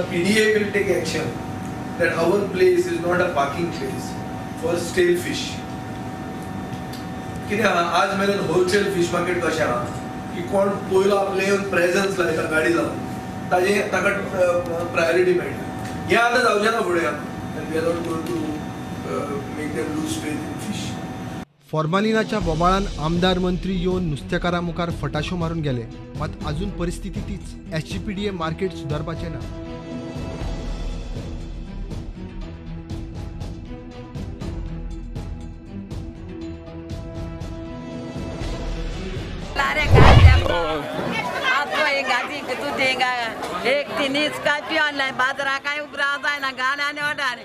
PDA will take action that our place is not a parking place for stale fish. कितें आहा आज मेरेन wholesale fish market कशें आहा की कोण पयलो आपले येवन प्रेजन्स लायता गाडी लावन ताजे ताका प्रायोरिटी मेळटा. हें आतां जावचें ना फुडें and we are not going to make them lose faith in fish. फॉर्मालिनाच्या बोबाळान आमदार मंत्री येवन नुस्तेकारां मुखार फटाशो मारून गेले, मात अजून परिस्थिती तीच. एसजीपीडीए मार्केट सुदारपाचें ना. एक तिनीच काय पिवन बाजरा काय उबरा जायना गाण्याने वाटाने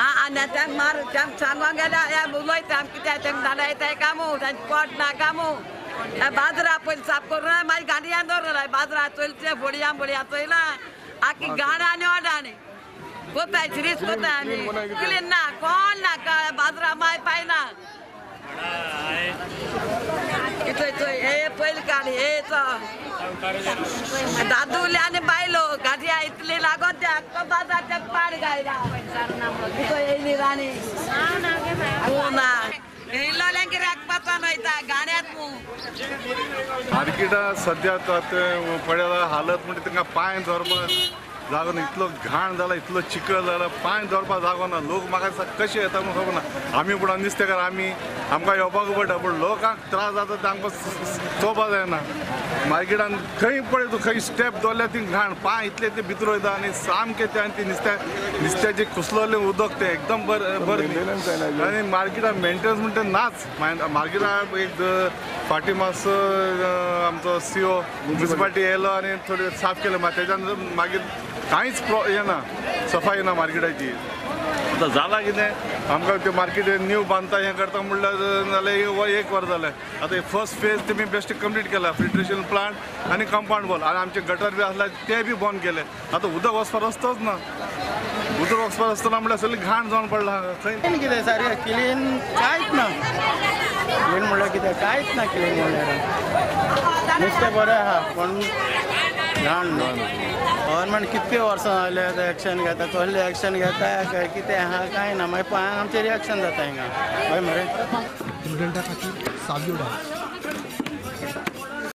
आनी तांकां मार तांकां सांगोंक गेल्यार उलयता आमी कित्याक तांकां धाडा येताय कामू तांचें पोट ना कामू. बाजरा पयलीं साफ करून मागीर गाडयान दवरला बाजरा चोयले बोडयां बोडयां चोयला आखी गाण्याने वाटाने कोताय शिरीस कोताय आमी क्लीन ना कोण ना बाजरा माय पायना चोय हे पयलीं काड हे दादुले आनी बायलो गाडया इतली लागोन ते आख्खो बाजार ते पाड घायला येयली राणी ना येयलोल्या गिरायक पाचोन वयता गाड्यांत मू. मार्केटा सद्या तें पळयला हालत म्हणजे तांकां पांय धरपाक जागो ना, इतलो घाण जाला, इतलो चिखल जाला, पांय दवरपाक जागो ना. लोक म्हाका दिसता कशे येता म्हूण खबर ना. आमी पूण नुस्तेकार आमी आमकां येवपाक पडटा, पूण लोकांक त्रास जाता ते आमकां चोवपाक जायना. मार्केटान खंय पळय तूं खंय स्टेप दवरल्यार ती घाण पांय इतले ते भितर वयता आनी सामकें ते आनी ती नुस्त्याचें कुसलोलें उदक तें एकदम बरें बरें. आनी मार्केटान मेंटेनन्स म्हणटा नाच. मार्केटान एक फाटीं मातसो आमचो सीओ मुन्सिपालिटी येयलो आनी थोडें साफ केलें, मात तेज्या मागीर कांयच हें ना, सफाई ना मार्केटाची. आतां जालां कितें आमकां तें मार्केट न्यू बांदता हें करता म्हणल्यार जालें एक वर जालें. आतां फर्स्ट फेज तेमी बेश्टें कंप्लीट केला, फिल्ट्रेशन प्लांट आनी कंपावंड वॉल, आनी आमचे गटर बी आसला ते बी बंद केले. आतां उदक वचपाक रस्तोच ना, उदक वचपाक रस्तो ना म्हणल्यार सगळी घाण जावन पडला खंय. कितें सारकें क्लीन कांयच ना, क्लीन म्हणल्यार कितें कांयच ना. क्लीन म्हणल्यार नुस्तें बरें आहा पूण घाण ना. गव्हर्मेंट कितके वर्सां जाले एक्शन घेता, कसलें एक्शन घेता काय कितें आहा कांय ना. मागीर पांयांक आमचें रिएक्शन जाता हिंगा. हय मरे. स्टुडंटा खातीर सावियो डान्स.